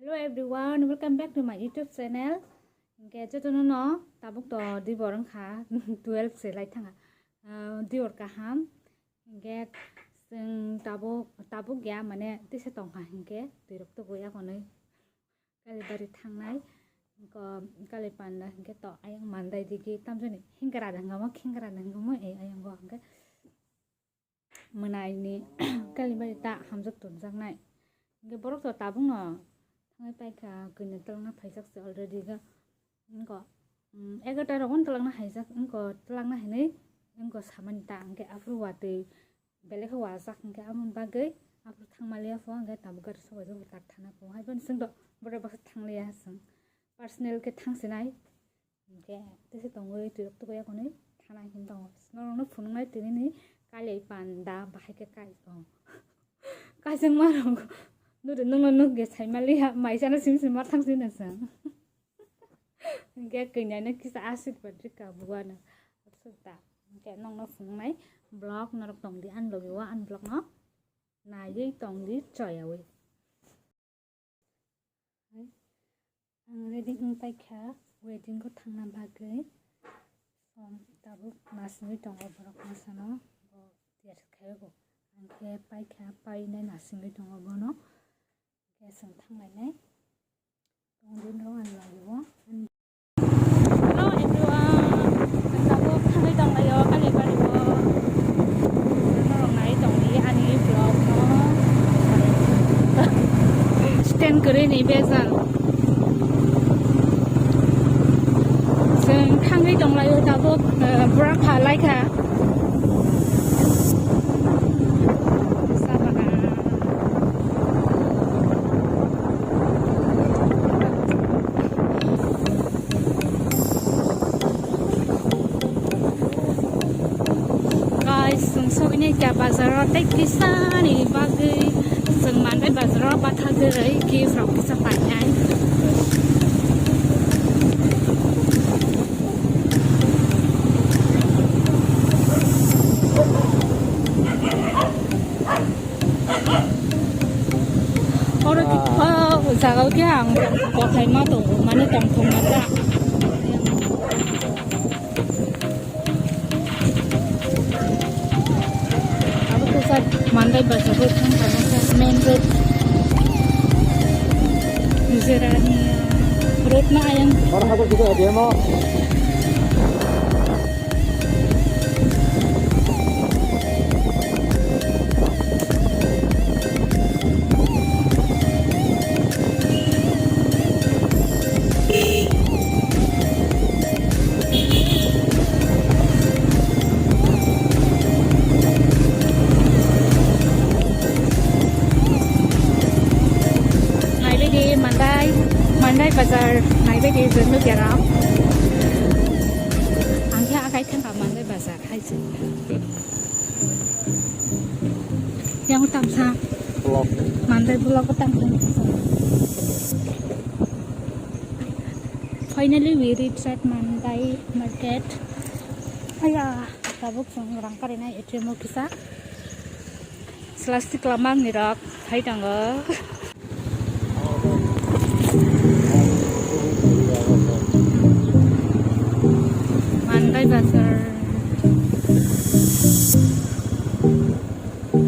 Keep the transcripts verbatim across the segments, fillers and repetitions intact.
Hello everyone, welcome back to my YouTube channel. Hingke jotono no tabuk to dibor wngkha twelve se lai thanga. Ah, dibor kaham. Hingke chwng tabuk, tabuk ya mane tisa tongkha hingke twirok tubu yakonwi Kalibari thangnai. Hingke Kalipanda hingke to ayang mandai digi tamjani hingra dangamo khingra dangamo e ayang bo hingke. Mwnaini Kalibari ta hamjak tonjaknai. Hingke borok to tabukno thangwi paikha, kwini twlangna phaijak se already ga. Wngkha, mm, egarta rogo twlangna haijak, wngkha twlangna hinwi wngkha samani ta, hingke aphuru watwi belai khe wajak, hingke aboni bagwi aphuru thangmaliya pho, hingke tabuk gari sobaijak bo tak thana pho. Haibani chwngno borok baksa thangliya chwng. Personal khe thangsinai. Hingke tesa tongwi twirok tukuya hwnwi thana hin tongo. Norokno phunuknai tini ni Kalipanda bahai khe kai, oh. Kaisingma rok nuri nungno nukya saimaliya maisano sim sim ma thangsi hinwi sa. Hingke kwnyaino kisa asirwad rikha buwano. Aswk ta. Hingke nokno phunuknai vlog norok tongdi ani logi o ani vlog no naiwi tongdi choyawi. Ang ready wng paikha wedding o thangna bagwi. Som tabuk nasingwi tongo borok masano, bo tiyar khe bo. Ang khe paikha, painai nasingwi tongo bono. Hingke chwng thanglainai. Tongdino ang logi o. Hello everyone, tabuk thangwi tonglaio Kalibari o. Norok nai tongdi ani vlog no. Stand kwrwi ni bejal. Chwng thangwi tonglaio tabuk, eh, bura pha laikha. Guys, chwng sogwini kya bazaro tei kisani bagwi chwng manwi bazaro bathagwi gift rok kisa painai. Oro, o jaga o khe ang kothai ma tongo, mane tongthok ma ta. Abo khe sir Mandai bazar road thang kha, main road. Jerani road na ayang. Naibaidi Mandai, Mandai bazar naibaidi jwngjak ya rok. Ang khe akai thangkha Mandai bazar hai se. Yang tamsa. Vlog. Mandai vlog tamsa. Finally, we reached at Mandai market. Aya, tabuk chwng rang karinai A T M o kisa. Plastic lamang ni rok hai tango. Mandai bazar.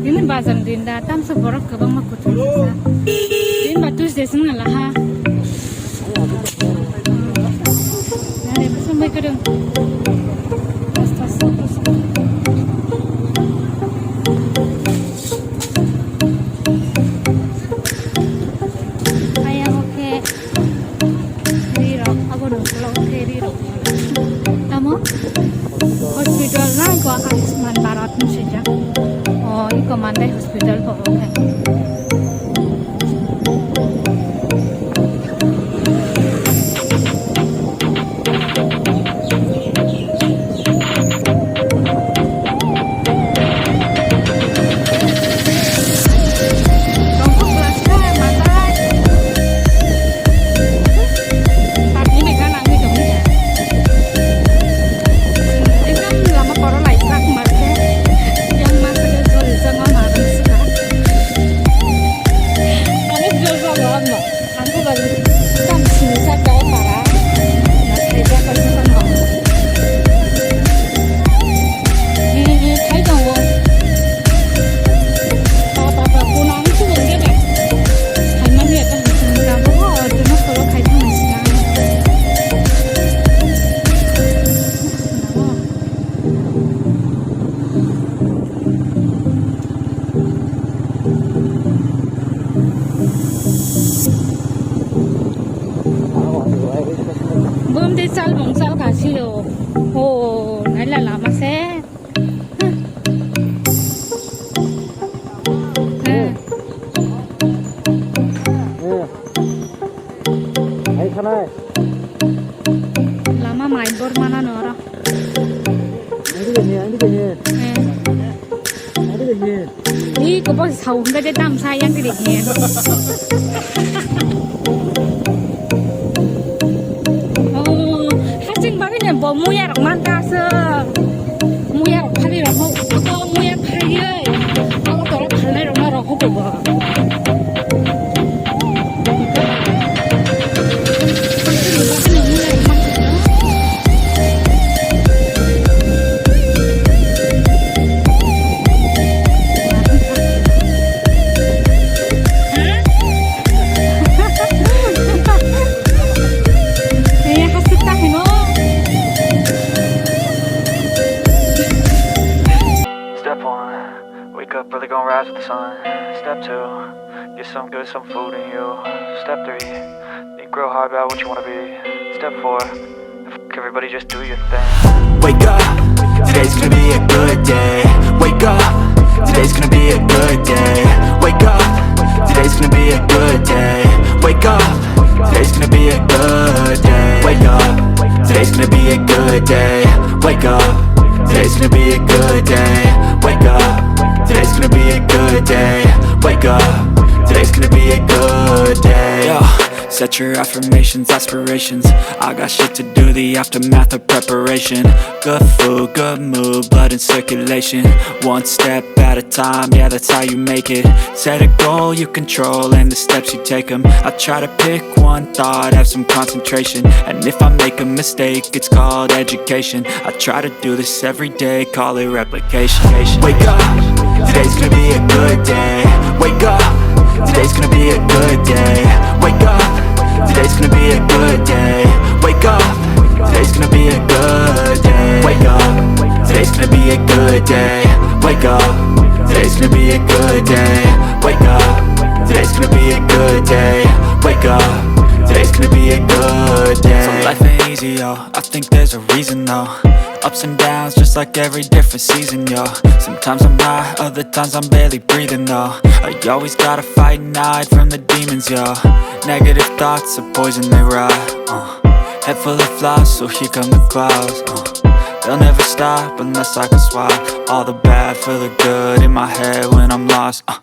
Ini bazar dinda tamsa borok kwbangma kuchuk kisa. Ini ba Tuesday sini ngala ha. Are, bwswng bai kwrwng. Aste, aste, aste. Ayang o khe ri rok, abo nung ulo o khe ri rok. Tamo? Hospital na iko Ayushman Bharat ni swijak. O, iko Mandai hospital bo o khe. Bumdi salmung salka silo. Oh, naila lama se. Hai khanai. Lama mai bor mana noro. Ani de ni, ani de ni. Ani de ni. Ni ko bo sau hingga de dam sa yang de ni. Oh, haching bagwi ne bo muya rok man ta se. Muya rok phari rok ho. Ko muya phari ye. Abo to rok khalai rok ma rok ho ko bo. Step one, wake up early, gonna rise with the sun. Step two, get some good, some food in you. Step three, think real hard about what you wanna be. Step four, fuck everybody, just do your thing. Wake up, today's gonna be a good day. Wake up, today's gonna be a good day. Wake up, today's gonna be a good day. Wake up, today's gonna be a good day. Wake up, today's gonna be a good day. Wake up, today's gonna be a good day. Wake up, today's gonna be a good day. Wake up, today's gonna be a good day. Yeah. Set your affirmations, aspirations. I got shit to do, the aftermath of preparation. Good food, good mood, blood in circulation. One step at a time, yeah, that's how you make it. Set a goal you control and the steps you take 'em. I try to pick one thought, have some concentration. And if I make a mistake, it's called education. I try to do this every day, call it replication. Wake up, today's gonna be a good day. Wake up, today's gonna be a good day. Wake up, today's gonna be a good day. Wake up, today's gonna be a good day. Wake up, today's gonna be a good day. Wake up, today's gonna be a good day. Wake up, today's gonna be a good day. Wake up, today's gonna be a good day. So life ain't easy, yo. I think there's a reason though. Ups and downs, just like every different season, yo. Sometimes I'm high, other times I'm barely breathing though. I always gotta fight and hide from the demons, yo. Negative thoughts are poison, they rot. Uh. Head full of flaws, so here come the clouds. Uh. They'll never stop unless I can swap all the bad for the good in my head when I'm lost. Uh.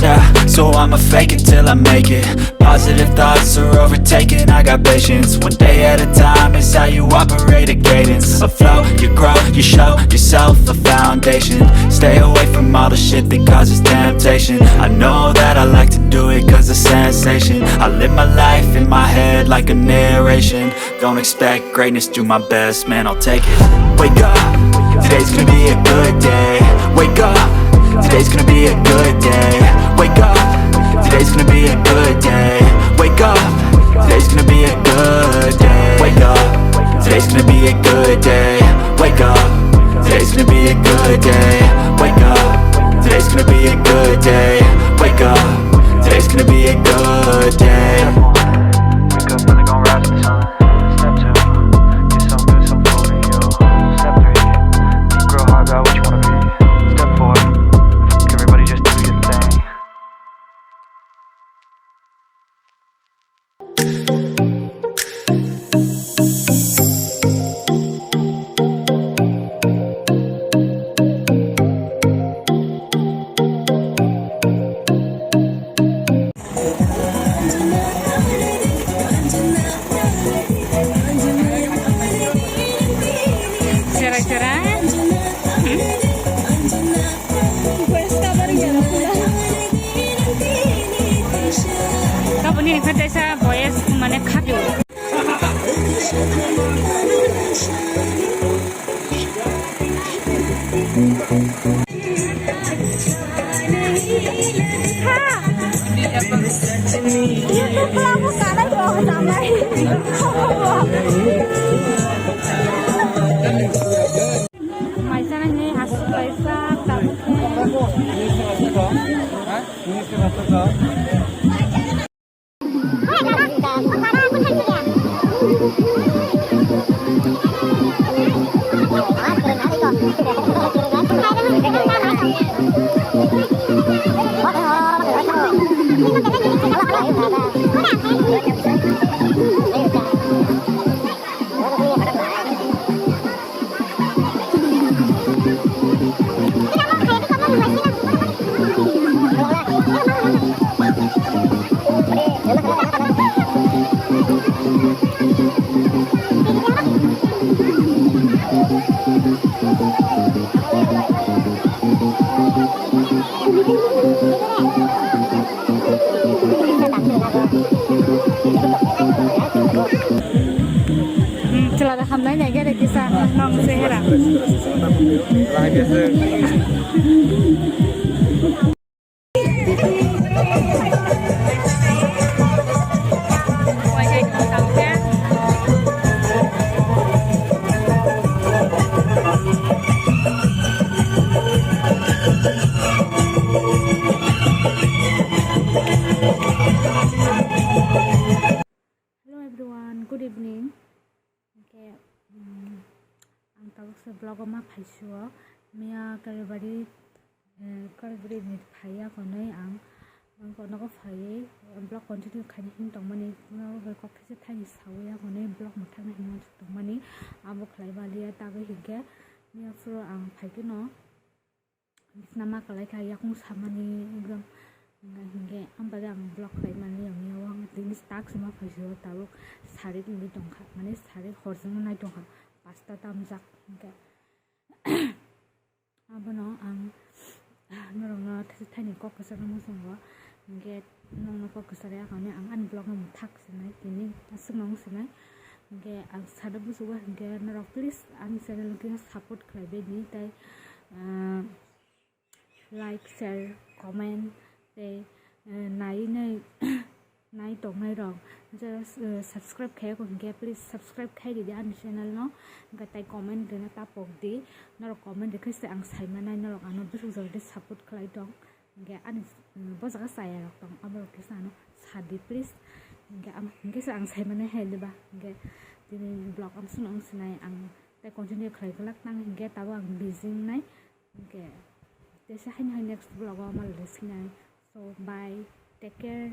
Yeah, so I'ma fake it till I make it. Positive thoughts are overtaken, I got patience. One day at a time is how you operate a cadence. Afloat, you grow, you show yourself a foundation. Stay away from all the shit that causes temptation. I know that I like to do it 'cause the sensation. I live my life in my head like a narration. Don't expect greatness, do my best, man, I'll take it. Wake up, today's gonna be a good day. Wake up, today's gonna be a good day. Wake up, today's gonna be a good day. Wake up, today's gonna be a good day. Wake up, today's gonna be a good day. Wake up, today's gonna be a good day. Wake up, today's gonna be a good day. Wake up, today's gonna be a good day. Wake up, early, gonna rise with the sun. Step two, get some good, some food in you. Step three, think real hard about what you wanna be. Step four, fuck everybody, just do your thing. Chera, chera. Taboni Kaisa boyes mane khapio. Mai sanai ni aswk kaisa tabuk khe. Chwla da hamnai nai gere kisa nong se hera. Hello everyone, good evening. Hingke, mm, ang tabuk se vlog o ma phaisuo. Miya Kalibari, eh, Kalibari ni phaiya konwi ang, ang kono ko phaiwi vlog continue khaini hin tongmani, no bai kok kisa thaini sawi ya konwi vlog mwthangna hinwi tongmani. Abo khlai baliya tagwi hingke miya phuru ang phaikhe no. Bisna ma kwlai kha, yakung samani ekdom. Hingke ang bagwi ang vlog khlai mani, ang yago ang tini tak se ma phaisio, tabuk sari wngwi tongkha, mane sari horjongno nai tongkha, pasta tamjak hingke. Abono ang norokno thaini kok kwchangno muchungo, hingke nokno kok kwchari yakani ang ani vlogno mwthak sinai tini aswkno wng sinai. Hingke ang sada busugo hingke norok please ani channel khe support khlai baidi tei, ah, like, share, comment tei, eh, nai nai nai tongnai rok jara, eh, subscribe khaiya kho hingke please subscribe khai ridi ani channel no, hingke tei comment rina ta pok di, norok comment rikhe se ang sai manai norok ano bwswk jora di support khlai tong. Hingke ani, mm, bo jaga chaya rok tong, abo rok kisa ano sadi please. Hingke am, hingke se ang sai mani hai diba. Hingke tini vlog amsong wng sinai ang tei continue khlai glak nang hingke tabuk ang busy wngnai. Hingke teisa haino hai next vlog o malai sinai. So bye, take care.